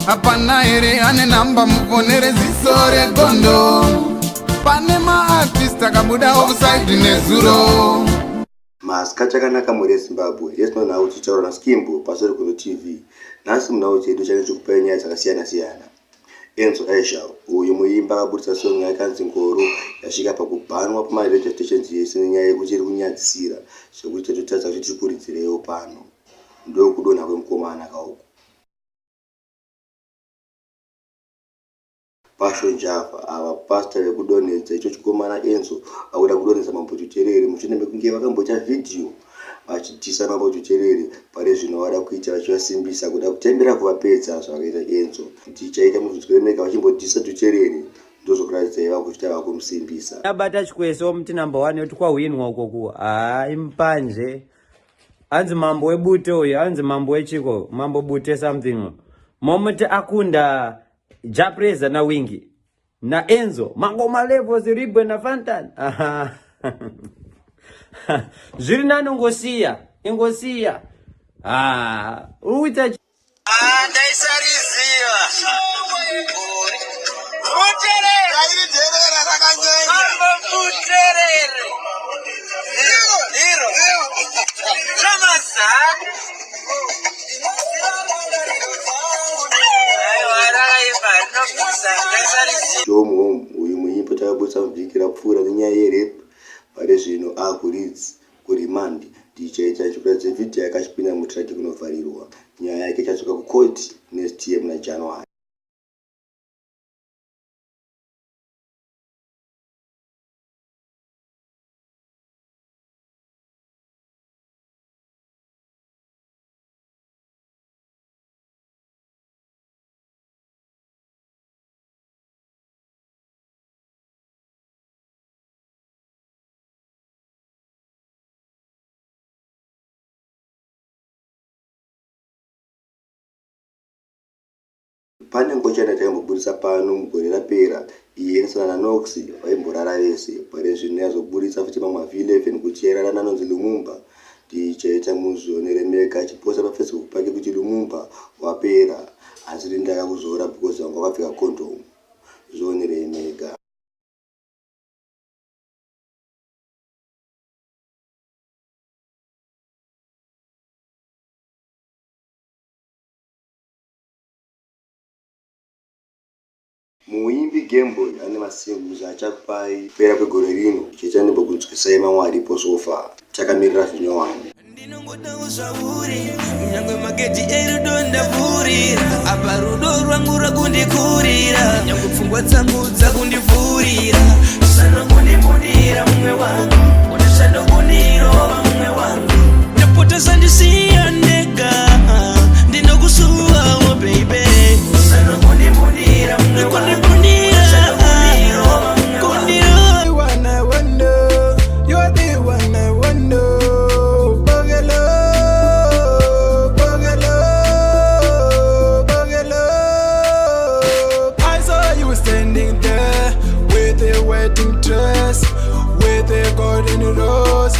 Hapana here ane namba muponere ziso regondo. Pane maartist akabuda offside nezuro. Masikati akanaka mhuri yeZimbabwe, yesino nhau tichitaura naSkimbo pasori kuno TV. Nhasi munhau dzedu change chikupai nyaya dzakasiyana siyana. Enzo Aisha uyu muimbi akaburitsa song yakanzi Ngoro yasvika pakubhanwa pamaradio stations yese nenyaya yekuti iri kunyadzisira zvekuti tatotadza kuti tikuridzirewo pano. Ndokudonha kwemukomana kauku. Passion Java ava pastor vekudonhedza icho chikomana Enzo vakuda kudonhedza Mambo Dhuterere mushure mekunge vakamboita vhidhiyo vachidhisa Mambo Dhuterere pari zvino vada kuita vachivasimbisa kuda kutembera kuvapedza zvavakaita Enzo tichaita muzvinzwire mega vachimbodhisa Dhuterere ndozvokuratidzai vakuchita vakumusimbisa. Abata chikweso muti number one yoti kwahwinwa uko ku haa impanje hanzi mambo webute uyu hanzi mambo wechiko mambo bute something momuti akunda Japreza na Wingi na Enzo mangoma levels Ribwe na Fantan. Zviri nani ungosiya, ingosiya. Ah, uita Ah, ndaisariziva. Buterere. Rairiterera rakanyanya. Mambo Buterere. Iro, iro. Thomas, ha? Joe Home uyu muimbi takabudisa muvhiki rapfuura nenyaya yerape pari zvino akuLeeds kuremand ndichaita chikuratidza vhidhiyo yake achipinda mutiraki kunovharirwa nyaya yake ichadzoka kucourt next year muna January. Pane ngochani yatakamboburitsa pano mugore rapera iyi yainesana naNox vaimborara vese. Pari zvino yazoburitsa futi mamwe V11 kuti yairara nanonzi Lumumba. Tichaita muzvionere mega achiposta paFacebook pake kuti Lumumba wapera asi ndini ndakakuzora because wanga wakapfeka condom. Zvionerei mega. Muimbi Gameboy ane masingles achakupai kupera kwegore rino chete ndimbokunzwisai mamwe aripo so far takamirira zvinyowani. Ndinongodawo zvauri nyangwe magedhi erudo ndavhurira apa rudo rwangu rwakundikurira nyangwe pfungwa dzangu dzakundivhurira usanongondibudira mumwe wangu unosanongondirova mumwe wangu ndapota sandisiya ndega ndinokusuwawo baby usanongondibudira mumwe wangu unosanongondirova mumwe wangu The one I wonder, you're the one I wonder. Bugalo, bugalo, bugalo. I saw you standing there with a wedding dress, with a golden rose.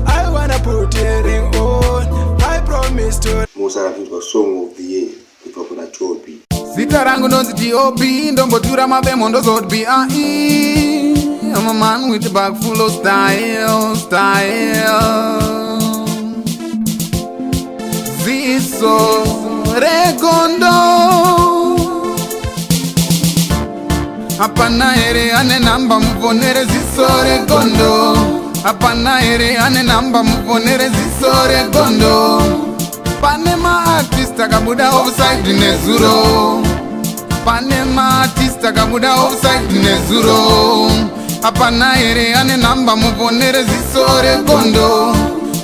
I wanna put a ring on. I promise to Musara kunzwa song of the year kubva kuna Toby. Zita rangu ndonzi D.O.B. Ndombotura mabemo ndozoti B.I.E. I'm a man with a bag full of style, style. Ziso regondo. Hapana here ane namba muponere ziso regondo. Hapana here ane namba muponere ziso regondo. Pane maartist akabuda offside nezuro. Pane maartist akabuda offside nezuro. Hapana here ane namba muponere ziso regondo.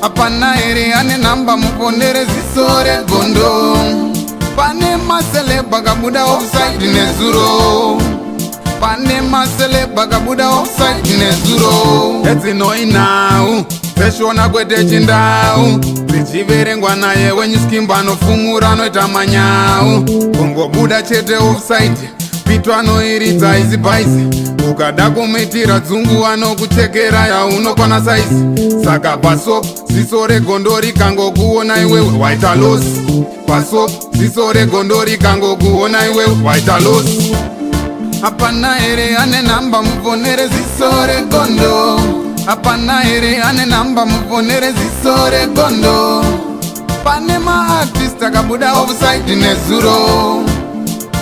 Hapana here ane namba muponere ziso regondo. Pane maceleb akabuda offside nezuro. Pane maceleb akabuda offside nezuro. Edzinoinhau dzeshona kwete chindau dzichiverengwa naye wenyu skimba anofumura anoita manyau kungobuda chete offside. Pito anoiridza izi bhaisi. Ukada kumuitira dzungu, anokuchekera yaunokwana saizi. Saka paso ziso regondo rikangokuona iwewe, waita loss. Paso ziso regondo rikangokuona iwewe, waita loss. Hapana here ane namba muponere ziso regondo? Hapana here ane namba muponere ziso regondo? Pane maartist akabuda offside nezuro.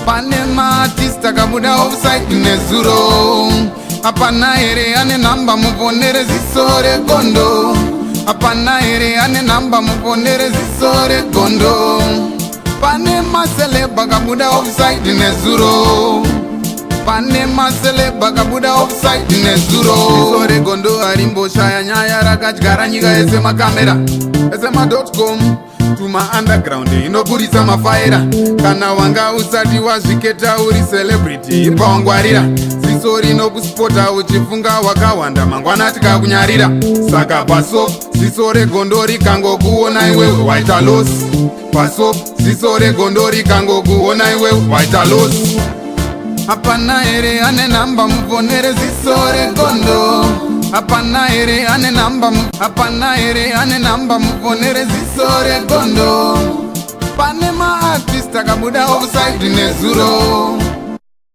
Pane maartist akabuda offside nezuro. Hapana here ane namba muponere ziso regondo? Hapana here ane namba muponere ziso regondo? Pane maceleb akabuda offside nezuro. Pane maceleb akabuda offside nezuro. Ziso regondo harimboshaya nyaya, rakadyara nyika yese makamera ese ma.com tuma underground inoburitsa mafaira. Kana wanga usati wazviketa uri celebrity, ibva wangwarira. Ziso rinokuspota uchifunga wakawanda, mangwana tikakunyarira. Saka paso ziso regondo rikangokuona iwewe, waita loss. Paso ziso regondo rikangokuona iwewe, waita loss. Hapana here ane namba muponere ziso regondo? Hapana here ane namba? Hapana here ane namba muponere ziso regondo? Pane maartist akabuda offside nezuro.